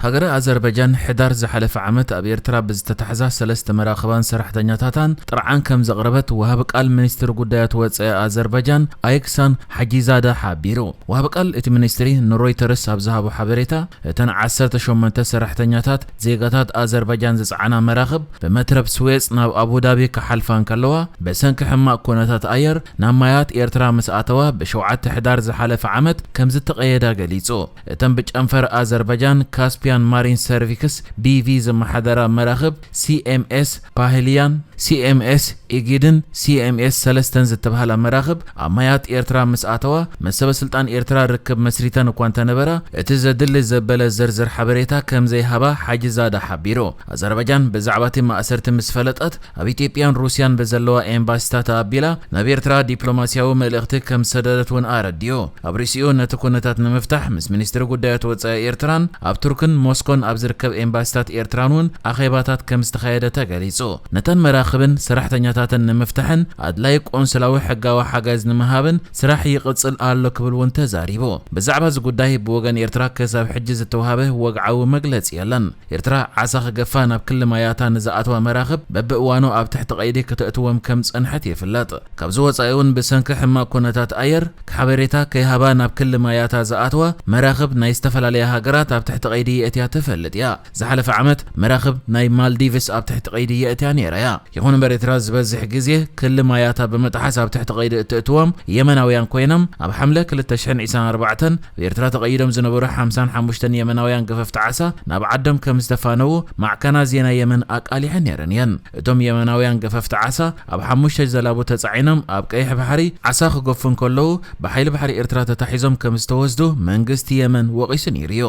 ሃገረ ኣዘርባጃን ሕዳር ዝሓለፈ ዓመት ኣብ ኤርትራ ብዝተታሕዛ ሰለስተ መራኽባን ሰራሕተኛታታን ጥርዓን ከም ዘቕረበት ወሃቢ ቃል ሚኒስትሪ ጉዳያት ወጻኢ ኣዘርባጃን ኣይክሳን ሓጂዛደ ሓቢሩ። ወሃቢ ቃል እቲ ሚኒስትሪ ንሮይተርስ ኣብ ዝሃቦ ሓበሬታ፣ እተን ዓሰርተ ሸሞንተ ሰራሕተኛታት ዜጋታት ኣዘርባጃን ዝጸዓና መራኽብ ብመትረብ ስዌጽ ናብ ኣቡዳቢ ክሓልፋ እንከለዋ፣ ብሰንኪ ሕማቕ ኩነታት ኣየር ናብ ማያት ኤርትራ ምስ ኣተዋ፣ ብሸውዓተ ሕዳር ዝሓለፈ ዓመት ከም ዝተቐየዳ ገሊጹ። እተን ብጨንፈር ኣዘርባጃን ካስፒያን ማሪን ሰርቪክስ፣ ቢ ቪ፣ ዝመሓደራ መራኽብ ሲ ኤም ኤስ ፓህልያን፣ ሲ ኤም ኤስ ኢጊድን ሲ ኤም ኤስ ሰለስተን ዝተባህላ መራኽብ ኣብ ማያት ኤርትራ ምስ ኣተዋ፣ ምስ ሰበ ስልጣን ኤርትራ ርክብ መስሪተን እኳ እንተነበራ፣ እቲ ዘድሊ ዘበለ ዝርዝር ሓበሬታ ከም ዘይሃባ ሓጂ ዛዳ ሓቢሩ። ኣዘርባጃን ብዛዕባ እቲ ማእሰርቲ ምስ ፈለጠት፣ ኣብ ኢትዮጵያን ሩስያን ብዘለዋ ኤምባሲታት ኣቢላ ናብ ኤርትራ ዲፕሎማስያዊ መልእኽቲ ከም ዝሰደደት እውን ኣረዲኡ። ኣብ ርእሲኡ ነቲ ኩነታት ንምፍታሕ ምስ ሚኒስትሪ ጉዳያት ወጻኢ ኤርትራን ኣብ ቱርክን ሞስኮን ኣብ ዝርከብ ኤምባሲታት ኤርትራን እውን ኣኼባታት ከም ዝተኻየደ ተገሊጹ። ነተን መራኽብን ሰራሕተኛታተን ንምፍታሕን ኣድላይ ቆንስላዊ ሕጋዊ ሓገዝ ንምሃብን ስራሕ ይቕጽል ኣሎ ክብል እውን ተዛሪቡ። ብዛዕባ እዚ ጉዳይ ብወገን ኤርትራ ክሳብ ሕጂ ዝተዋህበ ወግዓዊ መግለጺ የለን። ኤርትራ ዓሳ ክገፋ ናብ ክሊ ማያታ ንዝኣተዋ መራኽብ በብእዋኑ ኣብ ትሕቲ ቀይዲ ክተእትዎም ከም ዝጸንሐት ይፍለጥ። ካብዚ ወጻኢ እውን ብሰንኪ ሕማቕ ኩነታት ኣየር ሓበሬታ ከይሃባ ናብ ክሊ ማያታ ዝኣተዋ መራኽብ ናይ ዝተፈላለያ ሃገራት ኣብ ትሕቲ ቀይዲ የእትያ ትፈልጥ እያ። ዝሓለፈ ዓመት መራኽብ ናይ ማልዲቭስ ኣብ ትሕቲ ቀይዲ የእትያ ነይራ እያ። ይኹን እምበር ኤርትራ ዝበዝሕ ግዜ ክሊ ማያታ ብምጥሓስ ኣብ ትሕቲ ቀይዲ እትእትዎም የመናውያን ኮይኖም፣ ኣብ ሓምለ ክልተ ሽሕን ዕስራን ኣርባዕተን ብኤርትራ ተቐይዶም ዝነበሩ ሓምሳን ሓሙሽተን የመናውያን ገፈፍቲ ዓሳ ናብ ዓዶም ከም ዝተፋነዉ ማዕከናት ዜና የመን ኣቃሊሐን ነይረን እየን። እቶም የመናውያን ገፈፍቲ ዓሳ ኣብ ሓሙሽተ ጀላቡ ተጻዒኖም ኣብ ቀይሕ ባሕሪ ዓሳ ክገፉ እንከለዉ፣ ብሓይሊ ባሕሪ ኤርትራ ተታሒዞም ከም ዝተወስዱ መንግስቲ የመን ወቒሱ ነይሩ እዩ።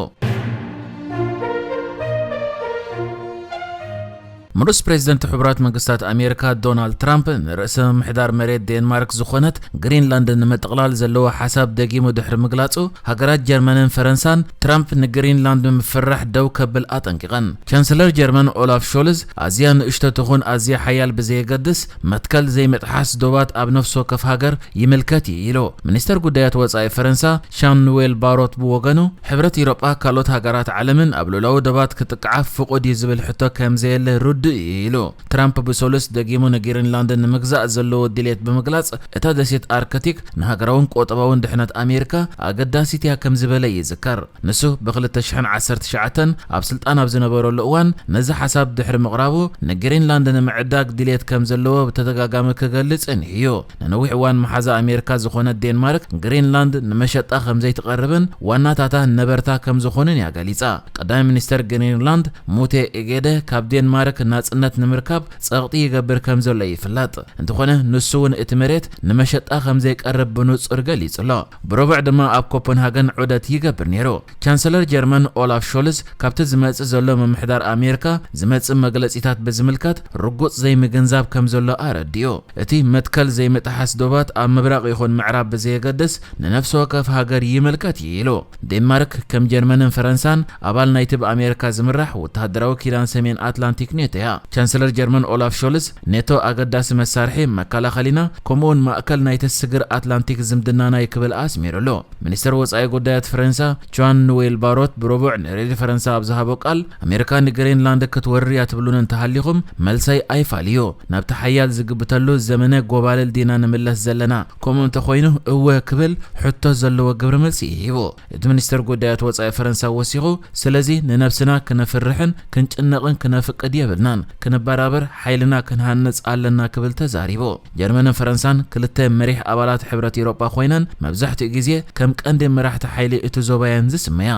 ምሩስ ፕሬዚደንት ሕቡራት መንግስታት ኣሜሪካ ዶናልድ ትራምፕ ንርእሰ ምምሕዳር መሬት ዴንማርክ ዝኾነት ግሪንላንድ ንምጥቕላል ዘለዎ ሓሳብ ደጊሙ ድሕሪ ምግላጹ፣ ሃገራት ጀርመንን ፈረንሳን ትራምፕ ንግሪንላንድ ብምፍርራሕ ደው ከብል ኣጠንቂቐን። ቻንስለር ጀርመን ኦላፍ ሾልዝ፣ ኣዝያ ንእሽቶ ትኹን ኣዝያ ሓያል ብዘየገድስ፣ መትከል ዘይምጥሓስ ዶባት ኣብ ነፍሲ ወከፍ ሃገር ይምልከት እዩ ኢሉ። ሚኒስተር ጉዳያት ወጻኢ ፈረንሳ ሻን ኑዌል ባሮት ብወገኑ፣ ሕብረት ኢሮጳ ካልኦት ሃገራት ዓለምን ኣብ ልኡላዊ ዶባት ክጥቅዓ ፍቑድ እዩ ዝብል ሕቶ ከም ዘየለ ርዱእ እዩ ኢሉ። ትራምፕ ብሰሉስ ደጊሙ ንግሪንላንድ ንምግዛእ ዘለዎ ድሌት ብምግላጽ፣ እታ ደሴት ኣርክቲክ ንሃገራውን ቁጠባውን ድሕነት ኣሜሪካ ኣገዳሲት እያ ከም ዝበለ ይዝከር። ንሱ ብ ክልተ ሽሕን ዓሰርተ ትሽዓተን ኣብ ስልጣን ኣብ ዝነበረሉ እዋን ነዚ ሓሳብ ድሕሪ ምቕራቡ፣ ንግሪንላንድ ንምዕዳግ ድሌት ከም ዘለዎ ብተደጋጋሚ ክገልጽ ጸኒሑ እዩ። ንነዊሕ እዋን መሓዛ ኣሜሪካ ዝኾነት ዴንማርክ፣ ግሪንላንድ ንመሸጣ ከም ዘይትቐርብን ዋናታታ ነበርታ ከም ዝኾኑን እያ ገሊጻ። ቀዳማይ ሚኒስተር ግሪንላንድ ሙቴ ኤጌደ፣ ካብ ዴንማርክ ናጽነት ንምርካብ ጸቕጢ ይገብር ከም ዘሎ ይፍለጥ። እንተኾነ፣ ንሱ እውን እቲ መሬት ንመሸጣ ከም ዘይቀርብ ብንጹር ገሊጹ ኣሎ። ብረቡዕ ድማ ኣብ ኮፐንሃገን ዑደት ይገብር ነይሩ። ቻንሰለር ጀርመን ኦላፍ ሾልዝ፣ ካብቲ ዝመጽእ ዘሎ ምምሕዳር ኣሜሪካ ዝመጽእ መግለጺታት ብዝምልከት ርጉጽ ዘይምግንዛብ ከም ዘሎ ኣረዲኡ። እቲ መትከል ዘይምጥሓስ ዶባት ኣብ ምብራቕ ይኹን ምዕራብ ብዘየገድስ ንነፍሲ ወከፍ ሃገር ይምልከት እዩ ኢሉ። ዴንማርክ ከም ጀርመንን ፈረንሳን ኣባል ናይቲ ብኣሜሪካ ዝምራሕ ወተሃደራዊ ኪዳን ሰሜን ኣትላንቲክ ኔቶ እያ። ቻንስለር ጀርመን ኦላፍ ሾልዝ፣ ኔቶ ኣገዳሲ መሳርሒ መከላኸሊና፣ ከምኡውን ማእከል ናይቲ ስግር ኣትላንቲክ ዝምድናና እዩ ክብል ኣስሚሩሉ። ሚኒስተር ወጻኢ ጉዳያት ፈረንሳ ጆን ኑዌል ባሮት ብረቡዕ ንሬድዮ ፈረንሳ ኣብ ዝሃቦ ቃል፣ ኣሜሪካ ንግሪንላንድ ክትወርር እያ ትብሉኒ እንተሃሊኹም፣ መልሰይ ኣይፋል እዩ። ናብቲ ሓያል ዝግብተሉ ዘመነ ጎባልል ዲና ንምለስ ዘለና? ከምኡ እንተኾይኑ፣ እወ ክብል ሕቶ ዘለዎ ግብረ መልሲ ሂቡ። እቲ ሚኒስተር ጉዳያት ወጻኢ ፈረንሳ ወሲኹ፣ ስለዚ ንነብስና ክነፍርሕን ክንጭነቕን ክነፍቅድ የብልናን። ክንበራበር፣ ሓይልና ክንሃንጽ ኣለና ክብል ተዛሪቡ። ጀርመንን ፈረንሳን ክልተ መሪሕ ኣባላት ሕብረት ኤውሮጳ ኮይነን መብዛሕትኡ ግዜ ከም ቀንዲ መራሕቲ ሓይሊ እቲ ዞባ እየን ዝስመያ።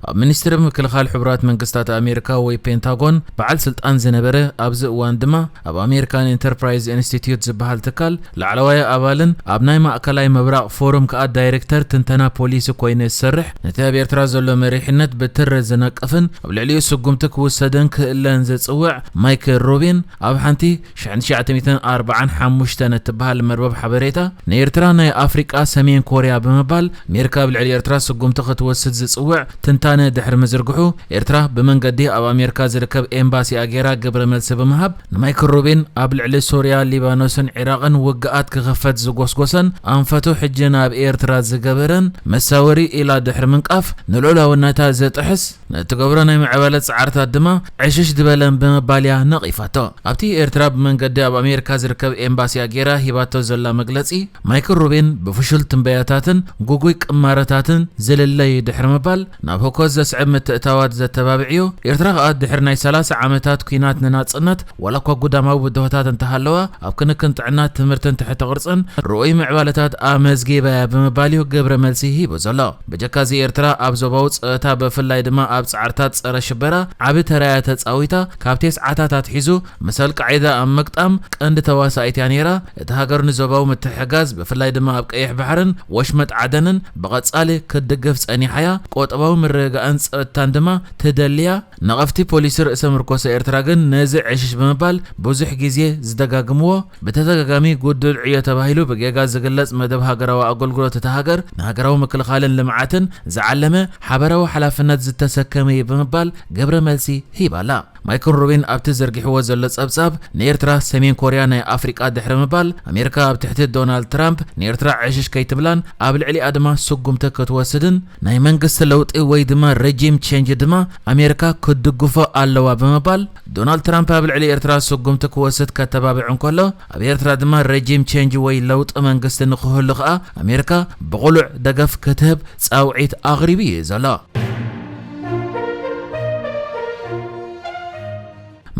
ኣብ ሚኒስትሪ ምክልኻል ሕቡራት መንግስታት ኣሜሪካ ወይ ፔንታጎን በዓል ስልጣን ዝነበረ፣ ኣብዚ እዋን ድማ ኣብ ኣሜሪካን ኢንተርፕራይዝ ኢንስቲትዩት ዝበሃል ትካል ላዕለዋይ ኣባልን ኣብ ናይ ማእከላይ ምብራቕ ፎረም ከኣ ዳይሬክተር ትንተና ፖሊሲ ኮይኑ ዝሰርሕ፣ ነቲ ኣብ ኤርትራ ዘሎ መሪሕነት ብትሪ ዝነቅፍን ኣብ ልዕሊኡ ስጉምቲ ክውሰድን ክእለን ዝጽውዕ ማይክል ሩቢን ኣብ ሓንቲ ሽሕን ትሽዓተ ሚእትን ኣርባዓን ሓሙሽተን እትበሃል መርበብ ሓበሬታ፣ ንኤርትራ ናይ ኣፍሪቃ ሰሜን ኮርያ ብምባል ኣሜሪካ ኣብ ልዕሊ ኤርትራ ስጉምቲ ክትወስድ ዝጽውዕ ትንታ ውሳነ ድሕሪ ምዝርግሑ፣ ኤርትራ ብመንገዲ ኣብ ኣሜሪካ ዝርከብ ኤምባሲኣ ገይራ ግብረ መልሲ ብምሃብ፣ ንማይክል ሩቢን ኣብ ልዕሊ ሶርያ፣ ሊባኖስን ዒራቕን ውግኣት ክኸፈት ዝጎስጎሰን ኣንፈቱ ሕጂ ናብ ኤርትራ ዝገበረን መሳወሪ ኢላ ድሕሪ ምንቃፍ፣ ንልዑላውነታ ዝጥሕስ ንእትገብሮ ናይ ምዕባለ ጻዕርታት ድማ ዕሽሽ ዝበለን ብምባል እያ ነቒፋቶ። ኣብቲ ኤርትራ ብመንገዲ ኣብ ኣሜሪካ ዝርከብ ኤምባሲኣ ገይራ ሂባቶ ዘላ መግለጺ፣ ማይክል ሩቢን ብፍሹል ትንበያታትን ጉጉይ ቅማረታትን ዝልለይ ድሕሪ ምባል፣ ናብ ህኮት ዘስዕብ ምትእታዋት ዘተባብዕዮ። ኤርትራ ከኣ ድሕሪ ናይ ሰላሳ ዓመታት ኲናት ንናጽነት፣ ዋላ እኳ ጉዳማዊ ብድሆታት እንተሃለዋ፣ ኣብ ክንክን ጥዕና፣ ትምህርትን ትሕተ ቅርጽን ርኡይ ምዕባለታት ኣመዝጊባ እያ ብምባል እዩ ግብረ መልሲ ሂቡ ዘሎ። ብጀካዚ ኤርትራ ኣብ ዞባዊ ጸጥታ ብፍላይ ድማ ኣብ ጻዕርታት ጸረ ሽበራ ዓቢ ተራያ ተጻዊታ፣ ካብ ቴስዓታት ኣትሒዙ ምስ ኣልቃዒዳ ኣብ ምግጣም ቀንዲ ተዋሳኢት እያ ነይራ። እታ ሃገር ንዞባዊ ምትሕጋዝ ብፍላይ ድማ ኣብ ቀይሕ ባሕርን ወሽመጥ ዓደንን ብቐጻሊ ክትድግፍ ጸኒሓ እያ። ቆጠባዊ ምርግጋእን ጸጥታን ድማ ትደሊ እያ። ነቐፍቲ ፖሊሲ ርእሰ ምርኮሰ ኤርትራ ግን ነዚ ዕሽሽ ብምባል ብዙሕ ግዜ ዝደጋግምዎ፣ ብተደጋጋሚ ጉዱል ዕዮ ተባሂሉ ብጌጋ ዝግለጽ መደብ ሃገራዊ ኣገልግሎት እታ ሃገር ንሃገራዊ ምክልኻልን ልምዓትን ዝዓለመ ሓበራዊ ሓላፍነት ዝተሰከመ እዩ ብምባል ግብረ መልሲ ሂባ ኣላ። ማይክል ሩቢን ኣብቲ ዘርጊሕዎ ዘሎ ጸብጻብ፣ ንኤርትራ ሰሜን ኮርያ ናይ ኣፍሪቃ ድሕሪ ምባል፣ ኣሜሪካ ኣብ ትሕቲ ዶናልድ ትራምፕ ንኤርትራ ዕሽሽ ከይትብላን ኣብ ልዕሊኣ ድማ ስጉምቲ ክትወስድን፣ ናይ መንግስቲ ለውጢ ወይ ድማ ረጂም ቼንጅ ድማ ኣሜሪካ ክትድግፎ ኣለዋ ብምባል፣ ዶናልድ ትራምፕ ኣብ ልዕሊ ኤርትራ ስጉምቲ ክወስድ ከተባብዕ እንከሎ፣ ኣብ ኤርትራ ድማ ረጂም ቼንጅ ወይ ለውጢ መንግስቲ ንክህሉ ከኣ ኣሜሪካ ብቕሉዕ ደገፍ ክትህብ ጻውዒት ኣቕሪቡ እዩ ዘሎ።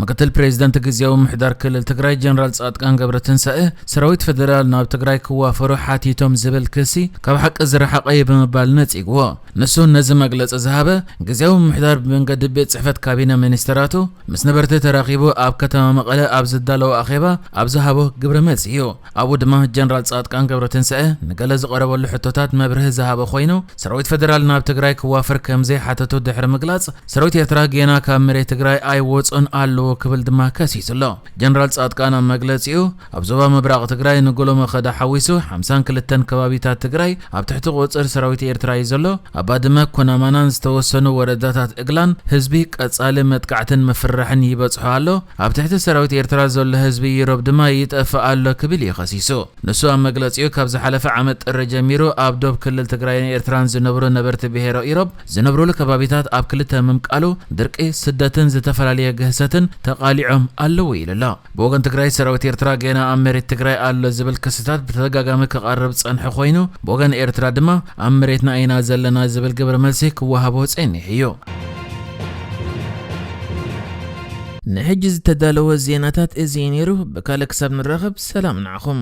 ምክትል ፕሬዚደንት ግዜያዊ ምሕዳር ክልል ትግራይ ጀነራል ጻድቃን ገብረትንሳኤ፣ ሰራዊት ፌደራል ናብ ትግራይ ክዋፈሩ ሓቲቶም ዝብል ክሲ ካብ ሓቂ ዝረሓቐ እዩ ብምባል ነጺግዎ። ንሱ ነዚ መግለጺ ዝሃበ፣ ግዜያዊ ምምሕዳር ብመንገዲ ቤት ጽሕፈት ካቢነ ሚኒስተራቱ ምስ ነበርቲ ተራኺቡ ኣብ ከተማ መቐለ ኣብ ዝዳለዎ ኣኼባ ኣብ ዝሃቦ ግብረ መልሲ እዩ። ኣብኡ ድማ ጀነራል ጻድቃን ገብረትንሳኤ ንገለ ዝቐረበሉ ሕቶታት መብርሂ ዝሃበ ኮይኑ፣ ሰራዊት ፌደራል ናብ ትግራይ ክዋፈር ከም ዘይሓተቱ ድሕሪ ምግላጽ፣ ሰራዊት ኤርትራ ጌና ካብ መሬት ትግራይ ኣይወጹን ኣለዎ ክብል ድማ ከሲሱ ኣሎ። ጀነራል ጻድቃን ኣብ መግለጺኡ፣ ኣብ ዞባ ምብራቕ ትግራይ ንጎሎ መኸዳ ሓዊሱ ሓምሳን ክልተን ከባቢታት ትግራይ ኣብ ትሕቲ ቁጽር ሰራዊት ኤርትራ እዩ ዘሎ። ኣብ ባድመ፣ ኩናማናን ዝተወሰኑ ወረዳታት እግላን ህዝቢ ቀጻሊ መጥቃዕትን ምፍርራሕን ይበጽሖ ኣሎ። ኣብ ትሕቲ ሰራዊት ኤርትራ ዘሎ ህዝቢ ይሮብ ድማ ይጠፍእ ኣሎ ክብል እዩ ከሲሱ። ንሱ ኣብ መግለጺኡ፣ ካብ ዝሓለፈ ዓመት ጥሪ ጀሚሩ ኣብ ዶብ ክልል ትግራይን ኤርትራን ዝነብሩ ነበርቲ ብሄረ ኢሮብ ዝነብሩሉ ከባቢታት ኣብ ክልተ ምምቃሉ፣ ድርቂ፣ ስደትን ዝተፈላለየ ግህሰትን ተቓሊዖም ኣለዉ ኢሉ ኣሎ። ብወገን ትግራይ፣ ሰራዊት ኤርትራ ገና ኣብ መሬት ትግራይ ኣሎ ዝብል ክስታት ብተደጋጋሚ ክቐርብ ዝጸንሐ ኮይኑ፣ ብወገን ኤርትራ ድማ ኣብ መሬትና ኢና ዘለና ዝብል ግብረ መልሲ ክወሃቦ ጸኒሑ እዩ። ንሕጂ ዝተዳለወ ዜናታት እዚ እዩ ነይሩ። ብካልእ ክሳብ ንራኸብ፣ ሰላም ንዓኹም።